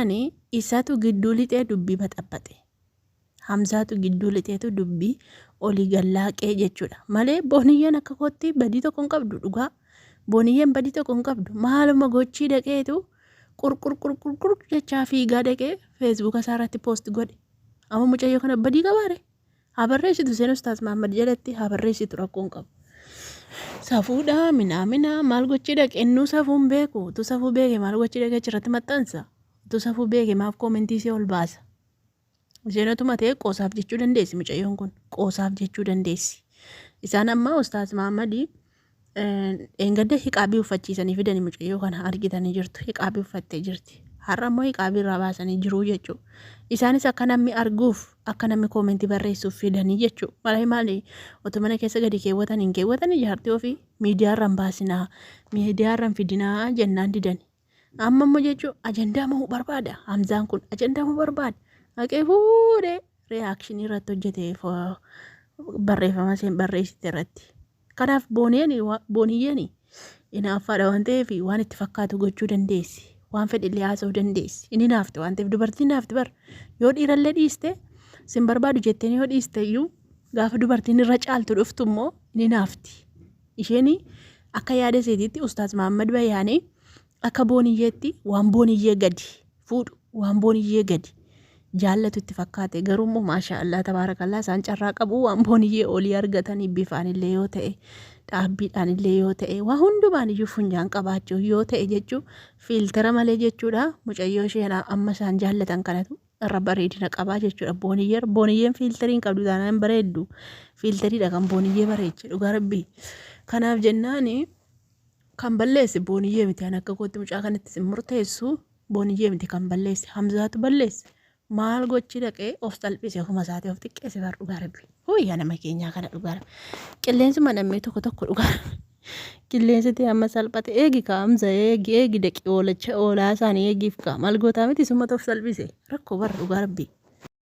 jennaan isatu gidduu lixee dubbii baxabbaxe. Hamzaatu gidduu lixeetu dubbii olii gad laaqee jechuudha. Malee Booniyyeen akka kootti badii tokko hin qabdu dhugaa. Booniyyeen badii tokko hin qabdu. Maaluma gochii dhaqeetu qurqur qurqur qurqur jechaa fiigaa dhaqee feesbuuka isaa irratti poost godhe. Amma mucayyoo kana badii qabaare? Haa barreessitu isheen Ustaaz Mahammad jalatti haa barreessitu rakkoo hin qabu. Safuudha minaamina maal gochii dhaqe innuu safuu hin beeku. Utuu safuu beeke maal gochii dhaqee achirratti maxxansa. Utuu safuu beeke maaf koomentii ishee ol baasa. Isheen otuma ta'e qoosaaf jechuu dandeessi mucayyoon kun qoosaaf jechuu dandeessi. Isaan amma Ustaaz Mahammadii dheengadda hiqaabii uffachiisanii fidanii mucayyoo kana argitanii jirtu. Hiqaabii uffattee jirti. Har'a immoo hiqaabii irraa baasanii jiru jechuudha. Isaanis akka namni arguuf akka namni koomentii barreessuuf fidanii jechuudha. Malee maali otoo mana keessa gadi keewwatan hin keewwatanii jaartii ofii miidiyaa irra hin baasinaa miidiyaa irra hin fidinaa jennaan didani. Amma immoo jechuun ajandaa mo'uu barbaada. Hamzaan kun ajandaa mo'uu barbaada. Haqee fuudhee reakshinii irratti hojjete barreeffama isheen barreessite irratti. Kanaaf booniyeen booniyyeen inaaffaadha waan ta'eef waan itti fakkaatu gochuu dandeessi. Waan fedhillee haasa'uu dandeessi. Inni naafti waan ta'eef dubartiin naafti bar. Yoo dhiirallee dhiiste sin barbaadu jetteen yoo dhiiste iyyuu gaafa dubartiin irra caaltu dhuftu immoo inni naafti. Isheen akka yaada isheetiitti Ustaaz Mahammad Bayaanii akka Booniyyeetti waan Booniyyee gadi fuudhu waan Booniyyee gadi jaallatu itti fakkaate garuu immoo maashaa Allah tabaarakallaa isaan carraa qabu waan Booniyyee olii argatanii bifaan illee yoo ta'e dhaabbiidhaan illee yoo ta'e waa hundumaan iyyuu funyaan qabaachuu yoo ta'e jechuu fiiltara malee jechuudha mucayyoo isheen amma isaan jaallatan kanatu irra bareedina qabaa jechuudha booniyyee booniyyeen fiiltarii hin qabdu taanaan hin bareeddu fiiltariidha kan booniyyee bareeche dhugaa rabbii kanaaf jennaani kan balleesse booniyyee miti an akka kootti mucaa kanatti sin murteessu booniyyee miti kan balleesse hamzaatu balleesse maal gochi dhaqee of salphise ofuma isaatii of xiqqeesse bar dhugaa rabbii hoo yaa nama keenyaa kana dhugaa rabbii qilleensuma namni tokko tokko dhugaa rabbii Qilleensi tee amma salphate eegi kaa Hamza eegi eegi daqi oolacha oolaa isaanii eegiif kaa maal gootaa miti sumatu of salphise rakkoo bara dhugaa rabbii.